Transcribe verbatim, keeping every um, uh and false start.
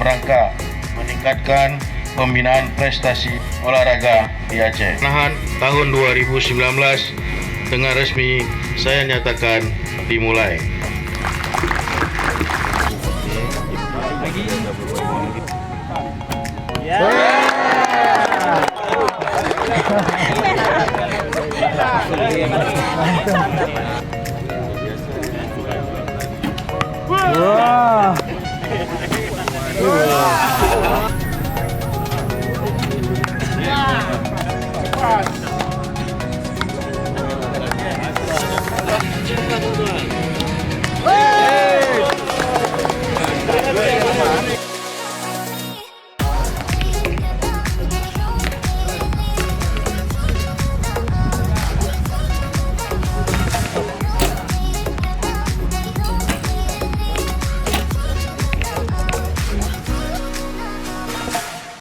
rangka meningkatkan pembinaan prestasi olahraga di Aceh. Nahan tahun dua ribu sembilan belas dengan resmi saya nyatakan dimulai.